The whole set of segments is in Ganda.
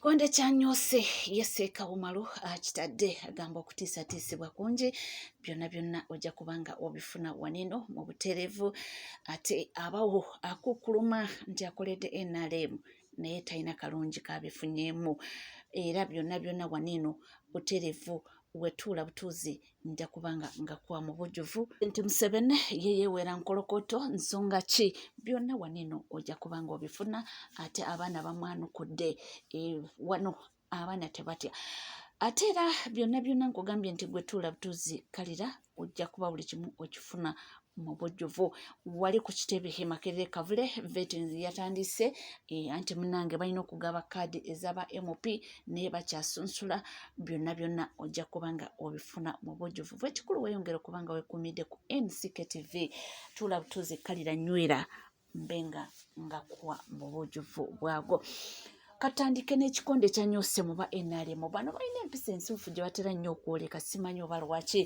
Ekikonde kya Nyoose ye Seeka Umaru akitadde agamba okutiisatiisibwa kungi byonna byonna ojja kuba nga obifuna waneno mu butereevu ate abawo akukkuluma nti akoledde NRM naye talina kalungi kabifunyeemu era byonna byonna waneno butereevu wetuula butuuzi nja kubanga ngakuwa mu bujjuvu nti Museveni ye yeewera nkolokoto nsonga ki byonna waneno ojja kubanga obifuna ate abaana bamwanukudde e, wano abaana tebatya ate era byonna byonna nkugambye nti gwe tuula butuuzi kalira ojja kuba buli kimu okifuna mu bujjuvu wali ku kitebe e Makerere Kavule vetting yatandise e, anti munange balina okugaba kaadi ezaba MP naye bakyasunsula byonna byonna ojja kuba nga obifuna mu bujjuvu ekikulu weyongera okuba nga wekuumidde ku NCK TV tuula butuuzi kalira nywera mbe nga ngakuwa mu bujjuvu bwago katandike n'ekikonde kyanyose mu ba NRM bano balina empisa ensiwufu gye batera nnyo okwoleka simanyi oba lwaki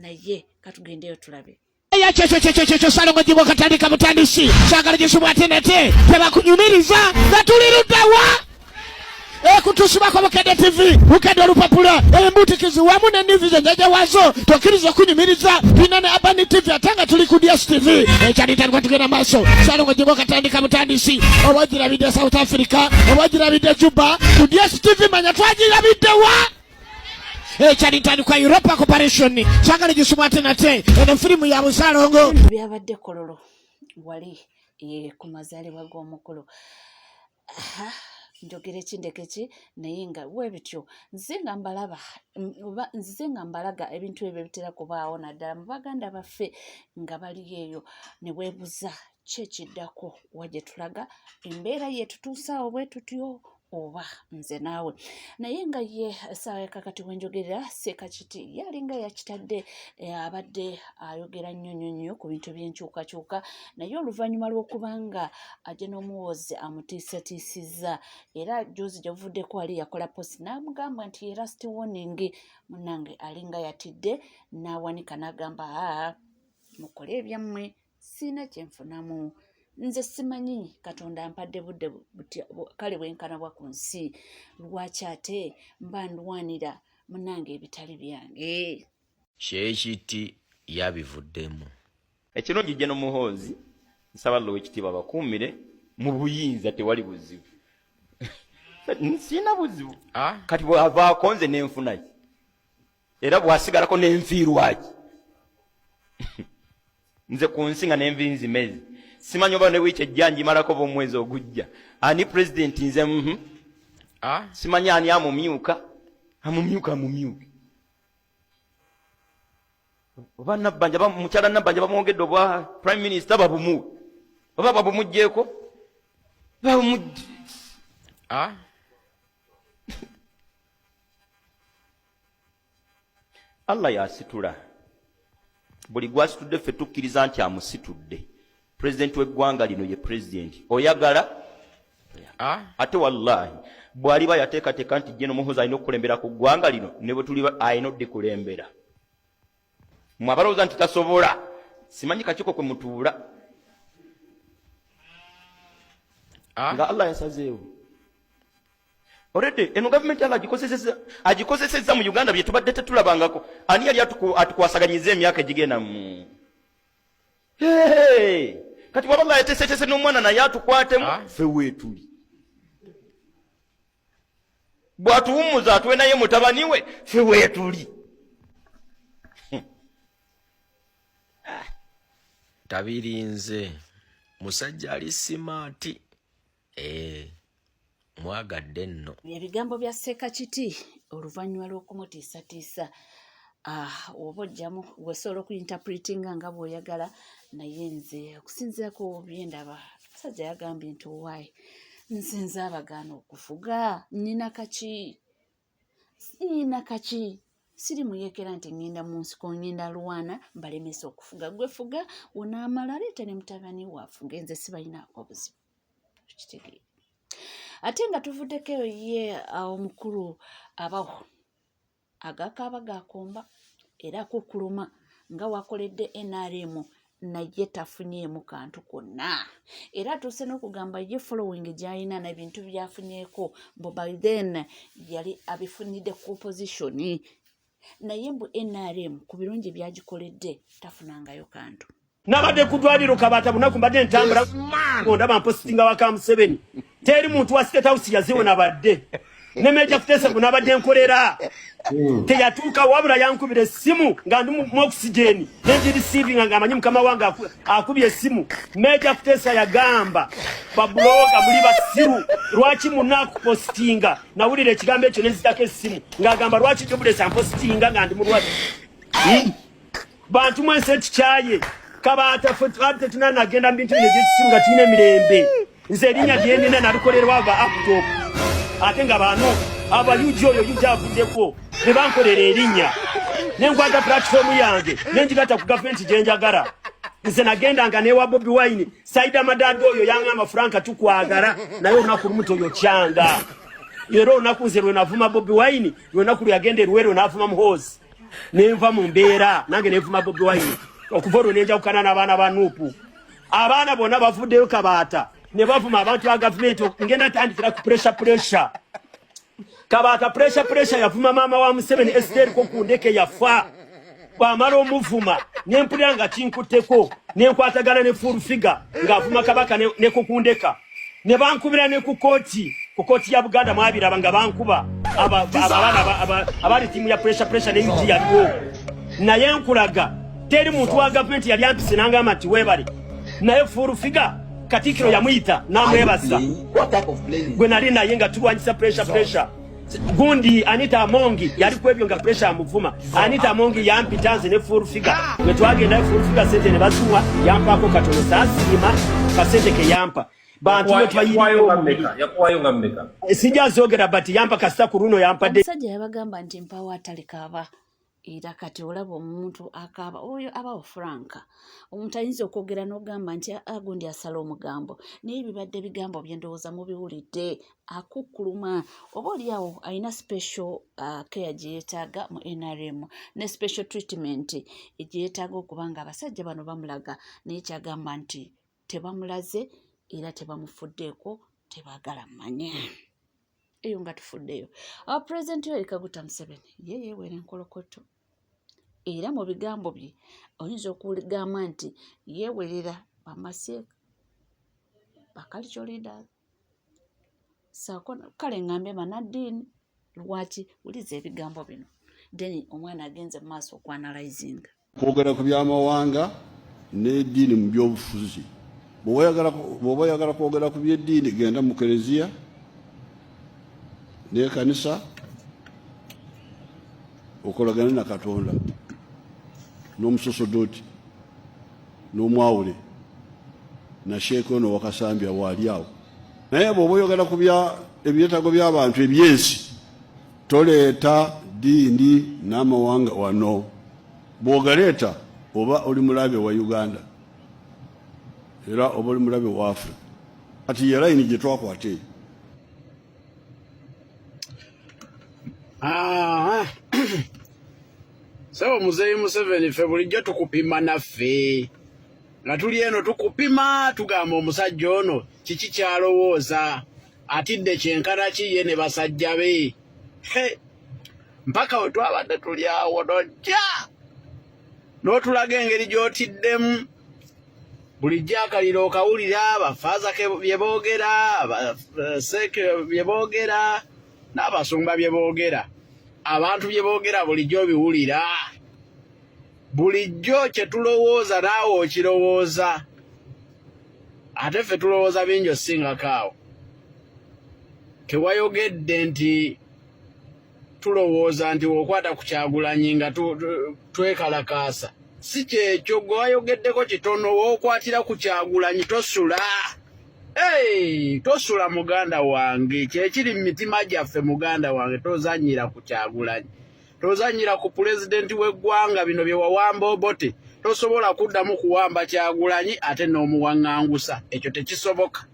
naye katugendeyo tulabe kyekyo Ssalongo Jjingo katandika butandisi kyagala gisubwa ate nate tebakunyumiriza nga tuli luddawa ekutusibako Bukedde TV Bukedde olupapula embutikizi wamu ne nivision jajja wazo tokkiriza okunyumiriza tulina ne Urban TV ate nga tuli ku DSTV ekyalitandika tugenda maaso Ssalongo Jjingo katandika butandisi oba ogirabidde South Africa oba ogirabidde Juba ku DSTV manya twagirabidde wa ekyalitandikwa Europa Corporation kyagala gisubwa ate nate eno firimu ya busalongo byabadde kololo wali eh, ku mazaalibwa g'omukulu njogere ki ndeke ki naye nga bwebityo nze nga mbalaba oba nzize nga mbalaga ebintu ebyo ebitera kubaawo naddala mu baganda baffe nga bali eyo ne weebuza ki ekiddako wa gye tulaga embeera yetutuusaawo bwe tutyo oba nze naawe naye nga ye essaawa yakakati wenjogerera seekakiti yalinga yakitadde eh, abadde ayogera nnyo nnyo nnyo ku bintu by'enkyukakyuka naye oluvannyuma lw'okuba nga ajja n'omuwoozi amutiisatiisizza era juzi gye buvuddeko wali yakola post n'amugamba nti ye last warning munnange alinga yatidde n'awanika n'agamba aa mukole ebyammwe sirina kye nfunamu nze simanyi katonda ampadde budde kale bwenkana bwa ku nsi lwaki ate mba ndwanira munange ebitali byange Kyekiti yabivuddemu. Ekirungi General Muhoozi nsaba Allah owekitiibwa abakuumire mu buyinza tewali buzibu sirina buzibu ah. Kati bwavaako nze nenfunaki era bwasigalako nenfiirwaki nze ku nsi nga nenvi nzimezi simanyi oba ne wiiki ejja ngimalako oba omwezi ogujja ani pulezidenti nze mm ah? Simanyi ani amumyuka amumyuka amumyuke oba Nabbanja mukyala Nabbanja bamwongedde obwa prime minister babumuwe oba babumugjeeko babumujje ah? Allah yasitula buli gwasitudde ffe tukkiriza nti amusitudde pulezidenti w'eggwanga lino ye pulezidenti oyagala ah? Ate wallahi bw'aliba yateekateeka nti General Muhoozi alina okukulembera ku ggwanga lino ne bwe tuliba alina oddikulembera mwe abalowooza nti tasobola simanyi kakiiko kwe mutuula ah? Nga Allah yasazeewo already eno gavumenti Allah agikozesezza agikozesezza mu Uganda bye tubadde tetulabangako ani yali atukwasaganyiza emyaka egigenda mu hey! Kati bwaba Allah yateeseteese n'omwana naye atukwatemu ah? Ffe weetuli bw'atuwummuza atuwe naye mutabani we ffe weetuli tabirinze musajja ali simaati eh, mwagadde nno ebigambo bya Ssekakiti oluvannyuma lw'okumutiisatiisa ah, oba ojjamu gwesobola okuinterpretinga nga bw'oyagala naye nze okusinziira ku byendaba musajja yagambye nti owaayi nze nze abagaana okufuga nnyina kaki nnyina kaki siri muyeekera nti ŋŋenda mu nsiko ŋŋenda lwana mbalemesa okufuga gwe fuga wonaamala leeta ne mutabani wo afuge nze sibalinaako obuzibu okitegeera ate nga tuvuddeko eyo ye omukulu abawo agakaaba gakomba era akukuluma nga wakoledde NRM naye tafunyeemu kantu konna era atuuse n'okugamba ye following gy'alina n'ebintu by'afunyeeko mbu by then yali abifunidde ku opposition naye mbu nrm ku birungi byagikoledde tafunangayo kantu. Nabadde ku dwaliro Kabata bunaku mbadde ntambula ondaba mpositinga waka Museveni teri muntu wa State House yaziwo nabadde ne Major Kutesa gwe nabadde nkolera teyatuuka wabula yankubira essimu nga ndi mu oxygen ne ngirisiivinga nga amanyi mukama wange akubye essimu. Major Kutesa yagamba babuloga muli basiru lwaki munakupositinga nawulira ekigambo ekyo nenzitako essimu ng'agamba lwaki Jobless ampositinga nga ndi mulwadde. Bantu mwensi ekikyaye Kabaata ffe twali tetunanagenda mu bintu bino ebyekisiru nga tulina emirembe. Nze erinnya lyenina nalikolerwa aba aptop ate nga bano aba UG oyo UG avuddeko ne bankolera erinnya ne nkwata platform yange ne ngigatta ku gavumenti gye njagala. Nze nagendanga newa Bobi Wine Saida Madado oyo yangamba Franka tukwagala naye olunaku lumu toyokyanga. Era olunaku nze lwe navuma Bobi Wine lwenaku lwe yagenda e Luweero n'avuma Muhoozi nenva mu mbeera nange nenvuma Bobi Wine okuva olwo nenjawukana n'abaana ba Nuupu. Abaana bonna bavuddeyo Kabaata ne bavuma abantu ba gavumenti. Ngenda tandikira ku pressure pressure Kabaata pressure pressure yavuma maama wa Museveni Esther ko ku ndeke yafa bwamala omuvuma nempulira nga kinkutteko nenkwatagana ne full figure ng'avuma Kabaka ne kukundeka ne bankubira ne ku kooti ku kooti ya Buganda mwabiraba nga bankuba abaana abali tiimu ya pressure pressure ne UG yaliwo naye nkulaga teri muntu wa gavumenti yali ampise n'angamba nti weebale naye full figure Katikkiro yamuyita n'amwebaza gwe nali naye nga tulwanyisa pressure pressure gundi Anita Amongi yali kwebyo nga pressure amuvuma. Anita Amongi yampita nze ne full figure bwe twagenda full figure sente ne baziwa yampaako katono saasiima kasente ke yampa bantu bwe twayiyakuwayo nga mmeka sijja zogera but yampa kasita ku luno yampadde. Omusajja yabagamba nti mpawo atalikaaba era kati olaba omuntu akaaba oyo abawo Frank omuntu ayinza okwogera n'ogamba nti agundi asala omugambo naye bibadde bigambo bye ndowooza mubiwulidde akukkuluma oba oli awo alina special care gye yeetaaga mu NRM ne special treatment gye yeetaaga okuba nga abasajja bano bamulaga naye kyagamba nti tebamulaze era tebamufuddeeko tebaagala manya eyo nga tufuddeyo. Our president Yoweri Kaguta Museveni ye yeewera enkolokoto era mu bigambo bye oyinza okugamba nti yeewerera bamaseeka ba cultural leaders saako kale ŋŋambe bannaddiini lwaki wuliza ebigambo bino then omwana agenze mu maaso okwanalizinga. Kwogera ku by'amawanga n'eddiini mu byobufuzi. Bw'oba oyagala kwogera ku by'eddiini genda mu kereziya n'ekanisa okolagane na Katonda n'omusosodooti n'omwawule na sheeka ono Wakasambya waali awo. Naye bw'oba oyogera ku ebyetaago by'abantu eby'ensi toleeta ddiini n'amawanga wano. Bw'ogaleeta oba oli mulabe wa Uganda era oba oli mulabe wa Africa. Kati ye layini gye twakwata eyo. Sebo Muzeeyi Museveni, ffe bulijjo tukupima naffe nga tuli eno tukupima, tugamba omusajja ono kiki kyalowooza, atidde kyenkana ki ye ne basajja be. Mpaka we twabadde tuli awo nojja n'otulaga engeri gy'otiddemu. Bulijjo akaliro okawulira, bafaaza bye boogera, baseeke bye boogera, n'abasumba bye boogera, abantu bye boogera bulijjo obiwulira. Bulijjo kye tulowooza naawe okirowooza, ate ffe tulowooza bingi osingako awo. Tewayogedde nti tulowooza nti wokwata ku Kyagulanyi nga twekalakaasa, si kyekyo. Gwe wayogeddeko kitono, wookwatira ku Kyagulanyi tosula. Hey, tosula muganda wange, kyekiri mu mitima gyaffe muganda wange. Tozanyira ku Kyagulanyi, tozanyira ku pulezidenti w'eggwanga. Bino bye wawamba Obote tosobola kuddamu kuwamba Kyagulanyi ate n'omuwaŋŋangusa, ekyo tekisoboka.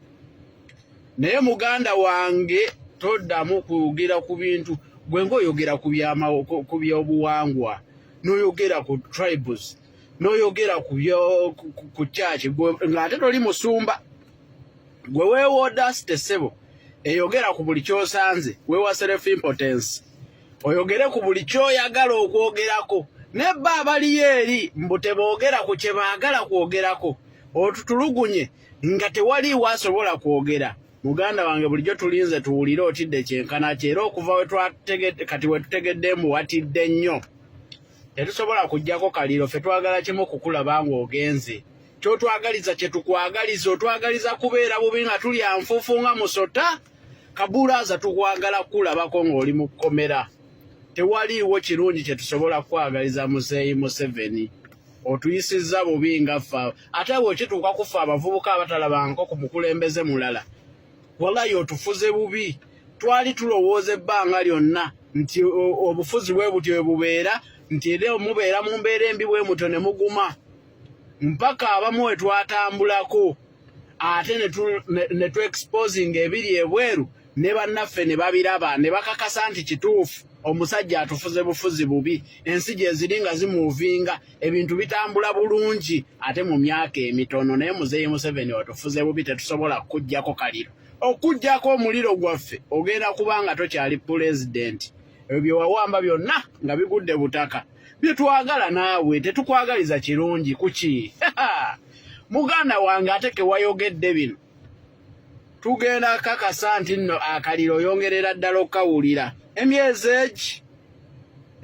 Naye muganda wange toddamu kwogera ku bintu gwe ng'oyogera ku byobuwangwa n'oyogera ku tribes. N'oyogera ku byo ku kyaki ng'ate toli musumba gwe weewodasite ssebo eyogera ku buli ky'osanze weewa self importance oyogere ku buli ky'oyagala okwogerako ne bba abaliyo eri mbu teboogera ku kye baagala kwogerako otutulugunye nga tewaliiwo asobola kwogera muganda wange bulijjo tulinze tuwulire otidde kyenkana ki era okuva kati wetutegedde mbu watidde nnyo tetusobola kujjako kaliro ffe twagala kimu kukulaba ng'ogenze kyotwagaliza kyetukwagaliza otwagaliza kubeera bubi nga tulya nfuufu nga musota kabulaaza tukwagala kukulabako ng'oli mu kkomera tewaliiwo kirungi kyetusobola kukwagaliza muzeeyi Museveni otuyisizza bubi nga ffe ate bwekituuka ku ffe abavubuka abatalabanko ku mukulembeze mulala wallahi otufuze bubi twali tulowooza ebbanga lyonna nti obufuzi bwe butyo bwe bubeera nti era mubeera mu mbeera embi bwe mutyo ne muguma mpaka abamu we twatambulako ate ne tu exposing ebiri ebweru ne bannaffe ne babiraba ne bakakasa nti kituufu omusajja atufuze bufuzi bubi ensi gyeziri nga zimuuvinga ebintu bitambula bulungi ate mu myaka emitono naye muzeeyi Museveni otufuze bubi tetusobola kukuggyako kaliro okuggyako omuliro gwaffe ogenda kuba nga tokyali pulezidenti ebyo bye wawamba byonna nga bigudde butaka bye twagala naawe tetukwagaliza kirungi kuki muganda wange ate kewayogedde bino tugenda kakasa nti nno akaliro oyongerera ddala okukawulira emyezi egi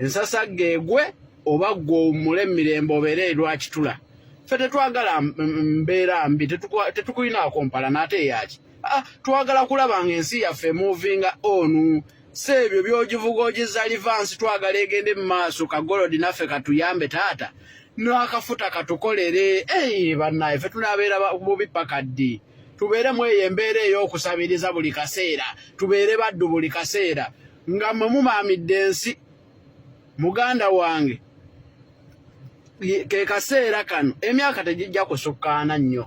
ensasagge egwe oba ggwe owummule emirembe obeere erwakitula ffe tetwagala mbeera mbi tetukulinaako mpalana ate eyaki ah, twagala kulaba nga ensi yaffe emuvinga onu si ebyo byogivuga ogizza livansi twagala egende mu maaso kagolodi naffe katuyambe taata n'akafuta katukolere eyi bannaye ffe tunaabeera bubi paka ddi tubeere mu eyo embeera ey'okusabiriza buli kaseera tubeere baddu buli kaseera nga mwe mumaamidde ensi muganda wange ke kaseera kano emyaka tegijja kusukkaana nnyo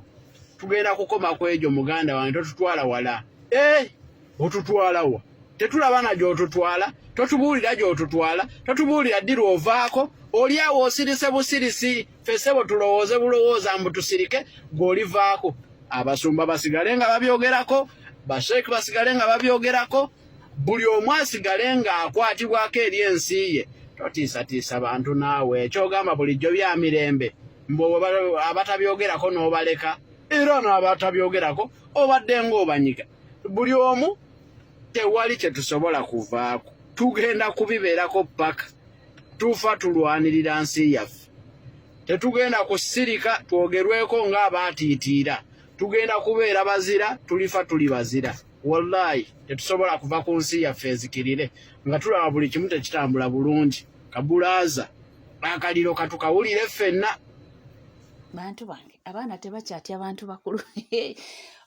tugenda kukoma ku egyo muganda wange totutwala wala eh, otutwala wa tetulaba na gy'otutwala totubuulira gy'otutwala totubuulira ddi lw'ovaako oli awo osirise busirisi ffe ssebo tulowooze bulowooza mbu tusirike gw'olivaako abasumba basigale nga babyogerako basheeki basigale nga babyogerako buli omu asigale ng'akwatibwako eri ensi ye totiisatiisa bantu naawe ekyogamba bulijjo bya mirembe mbu abatabyogerako n'obaleka era n'abatabyogerako obadde ng'obanyiga buli omu tewali kye tusobola kuvaako tugenda kubibeerako paka tufa tulwanirira nsi yaffe tetugenda kusirika twogerweko ng'abaatiitiira tugenda kubeera bazira tulifa tuli bazira wallahi tetusobola kuva ku nsi yaffe ezikirire nga tulaba buli kimu tekitambula bulungi kabulaaza akaliro katukawulire ffenna bantu bange abaana tebakyatya bantu bakulu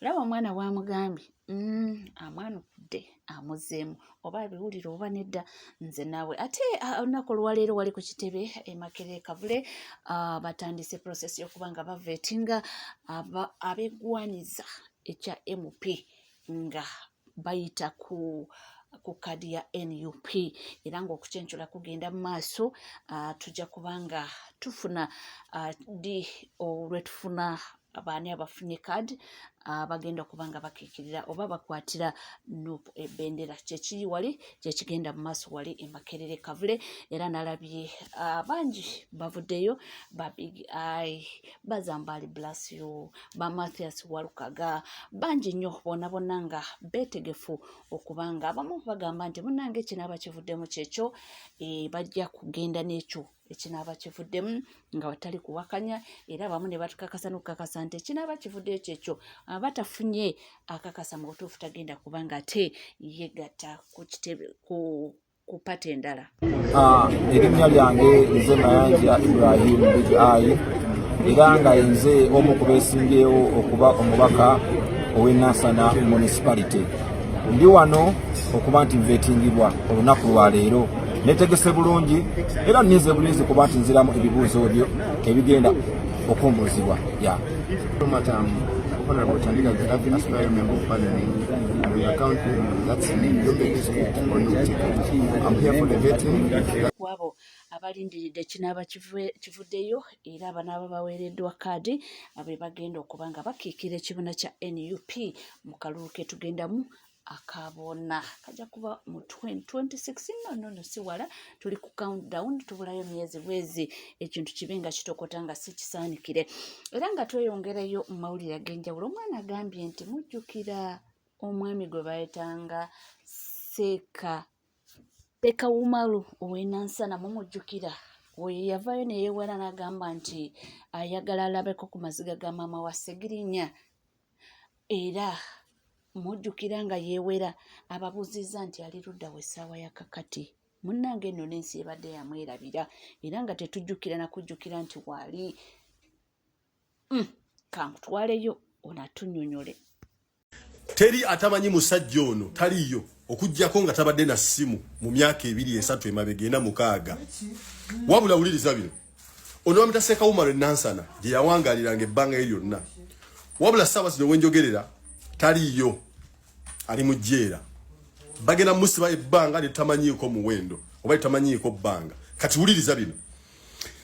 olaba omwana bwamugambye mm, amwanukudde amuzeemu oba abiwulira oba nedda nze naawe ate olunaku olwaleero wali ku kitebe emakerere kavule batandise process y'okuba nga bavetinga abegwanyiza ekya mp nga bayita ku ku kadi ya nup era ng'okukyencula kugenda mu maaso tujja kuba nga tufuna ddi olwetufuna baani abafunye kaadi bagenda okuba nga bakiikirira oba bakwatira nup ebendera kyekiri wali kyekigenda mu maaso wali emakerere kavule era nalabye bangi bavuddeyo ba big eye bazambaali blasio ba mathias walukaga bangi nnyo bona bonna nga beetegefu okuba nga abamu bagamba nti munnange ekinaaba kivuddemu kyekyo e, bajja kugenda n'ekyo ekinaaba kivuddemu nga watali kuwakanya era abamu ne batukakasa n'okukakasa nti ekinaaba kivuddeyo kyekyo aba tafunye akakasa mu butuufu tagenda kubanga ate yegatta ku kitebe ku ku pate endala. Ah, erinnya lyange nze Mayanja Ibrahim Big Eye era nga nze omu ku beesimbyewo okuba omubaka ow'e Nansana Municipality. Ndi wano okuba nti nvetingibwa olunaku lwa leero netegese bulungi era ninze bulinzi kuba nti nziramu ebibuuzo byo ebigenda okumbuuzibwa ya Honorable Chandika Gaddafi, aspiring member of parliament, and we are counting that's Yombe district on I'm here for the vetting. Kwabo abali Tubalindiridde ekinaaba kivuddeyo era abanaaba baweereddwa kaadi be bagenda okuba nga bakiikira ekibiina kya nup mu kalulu ke tugendamu akaboona kajja kuba mu 2026. No, no, no, si wala, tuli ku countdown, tubulayo myezi bwezi ekintu kibe nga kitokota nga si kisaanikire. Era nga tweyongerayo mu mawulire ag'enjawulo, omwana agambye nti mujjukira omwami gwe bayitanga Seeka Umaru ow'e Nansana, mumujjukira oyo yavaayo ne yeewala n'agamba nti ayagala alabeko ku maziga ga maama wa Ssegirinya. Era mujjukira nga yeewera ababuuzizza nti ali ludda wa essaawa ya kakati. Munnange nno n'ensi ebadde yamwerabira era nga tetujjukira na kujjukira nti waali. Kankutwaleyo ono atunnyonnyole. Teri atamanyi musajja ono taliyo okuggyako nga tabadde na ssimu mu myaka 2, 3 emabega, 4, 6. Wabula wuliriza bino, ono bamuyita Seeka Umaru enansana gye yawangaliranga ebbanga ye lyonna. Wabula ssaawa zino wenjogerera taliyo, ali mu jjeera, bagenda musiba ebbanga litamanyiiko muwendo oba litamanyiiko bbanga. Kati wuliriza bino,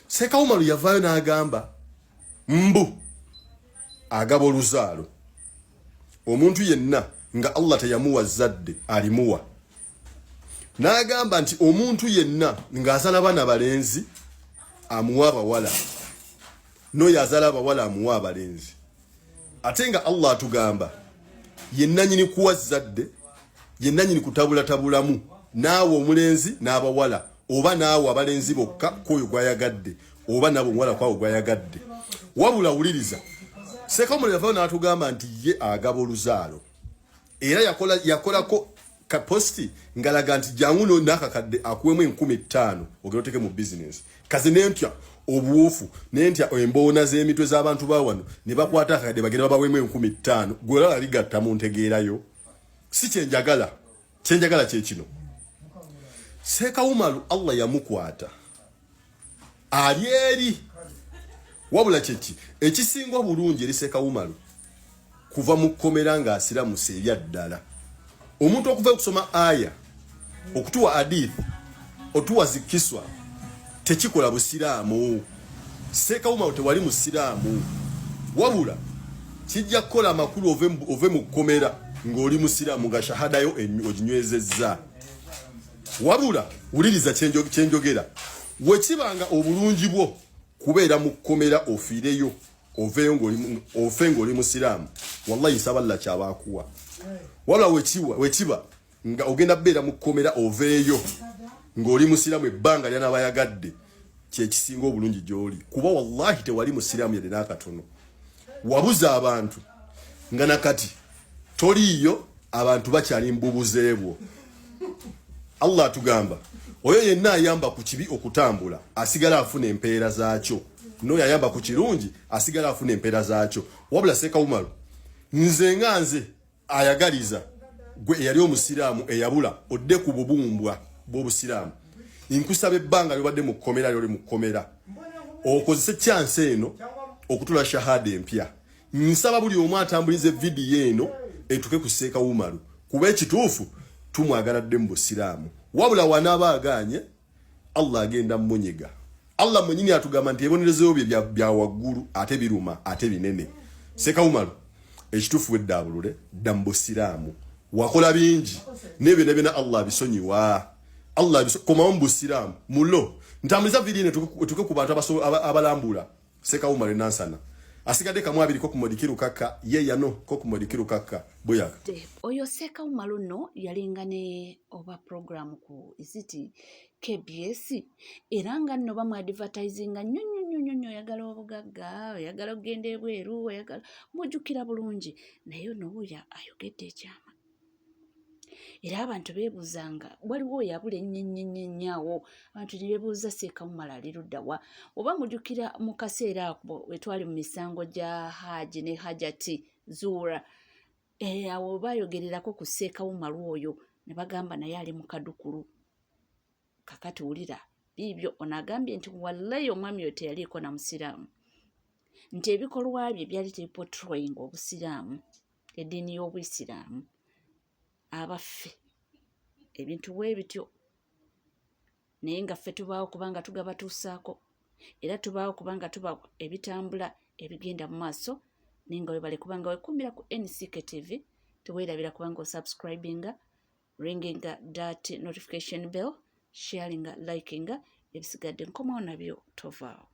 Seeka Umaru yavaayo n'agamba mbu agaba oluzaalo, omuntu yenna nga Allah teyamuwa zadde alimuwa. N'agamba nti omuntu yenna ng'azala baana balenzi amuwa abawala, n'oyo azala abawala amuwa abalenzi. Ate nga Allah atugamba yennanyini kuwa zadde, yennanyini kutabulatabulamu, naawe omulenzi n'abawala, oba naawe abalenzi bokka kwoyo gwayagadde, oba naawe omuwala kwawo gwayagadde. Wabula wuliriza, Sekamuli yavayo n'atugamba nti ye agaba oluzaalo, era yakolako ka post ngalaga nti jangu no n'akakadde akuwemu 5000 ogenda oteke mu bizinesi. Kaze nentya obuwufu, nentya emboona z'emitwe z'abantu ba wano ne bakwata akakadde bagenda babawemu 5000. Gwe olaba bigatta mu ntegeerayo? Si kyenjagala. Kyenjagala kye kino, Seeka Umaru Allah yamukwata ali eri. Wabula kyeki ekisinga obulungi eri Seeka Umaru? Kuva mu kkomera ng'asiramuse ebya ddala. Omuntu okuva okusoma aya, okutuwa hadith, otuwa zikiswa, tekikola busiraamu. Seeka Umaru tewali musiraamu, wabula kijja kukola amakulu ove mu kkomera ng'oli musiraamu, nga shahadayo oginywezezza. Wabula wuliriza kyenjogera, wekibanga obulungi bwo kubeera mu kkomera ofiireyo, oveeyo ofe ng'oli musiraamu, wallahi nsaba Allah kyaba akuwa. Wabula wekiba nga ogenda beera mu kkomera oveeyo ng'oli musiraamu ebbanga lyanabayagadde, kyekisinga obulungi gy'oli, kuba wallahi tewali musiraamu yadde n'akatono. Wabuza abantu nga nakati toliiyo, abantu bakyali mbubuze bwo. Allah atugamba oyo yenna ayamba ku kibi okutambula asigala afuna empeera zaakyo, n'oyo ayamba ku kirungi asigala afuna empeera zaakyo. Wabula Seeka Umaru, nze nga nze ayagaliza gwe eyali omusiraamu eyabula odde ku bubumbwa bw'obusiraamu, nkusaba ebbanga lyobadde mu kkomera, lyoli mu kkomera, okozese chance eno okutula shahada empya. Nsaba buli omu atambuliza evidiyo eno etuke ku Seeka Umaru, kuba ekituufu tumwagala dde mu busiraamu. Wabula wanaaba agaanye, Allah agenda mumunyiga. Allah mwenyini atugamba nti ebibonerezo bye bya waggulu ate biruma ate binene. Seeka Umaru, ekituufu weddaabulule dda mu busiraamu. Wakola bingi naye byonna byonna Allah abisonyiwa. Allah komawo mu busiraamu mulo. Ntambuliza vidiyo eno etuke ku bantu abalambula Seeka Umaru Nansana. Asigadde kamu abiri kokumodikiru kaka ye yano kokumodikiru kaka buyaka. Oyo Seeka Umaru nno yalinga ne oba program ku iziti KBS, era nga nno bamu advertisinga nnyo nnyo nnyo nnyo nnyo, oyagala obugagga, oyagala okugenda ebweru, oyagala, mujjukira bulungi. Naye ono wuuyo ayogedde ekyama, era abantu beebuuzanga waliwo oyo abula ennyo ennyo ennyo ennyo awo. Abantu ne beebuuza Seeka Umaru ali ludda wa? Oba mujjukira mu kaseera ako we twali mu misango gya Haaji ne Hajati Zuura, awo baayogererako ku Seeka Umaru oyo ne bagamba naye ali mu kadukulu. Kakati wulira biibyo, ono agambye nti wallayi omwami oyo teyaliiko na musiraamu, nti ebikolwa bye byali tebiportraying obusiraamu, eddiini y'obuyisiraamu. Abaffe, ebintu bwe bityo. Naye nga ffe tubaawo kubanga tugabatuusaako, era tubaawo kubanga tuba ebitambula ebigenda mu maaso. Naye nga webale kubanga wekuumira ku NCK TV, teweerabira kubanga osubscribinga, ringinga that notification bell, sharinga, likinga, ebisigadde nkomawo nabyo, tovaawo.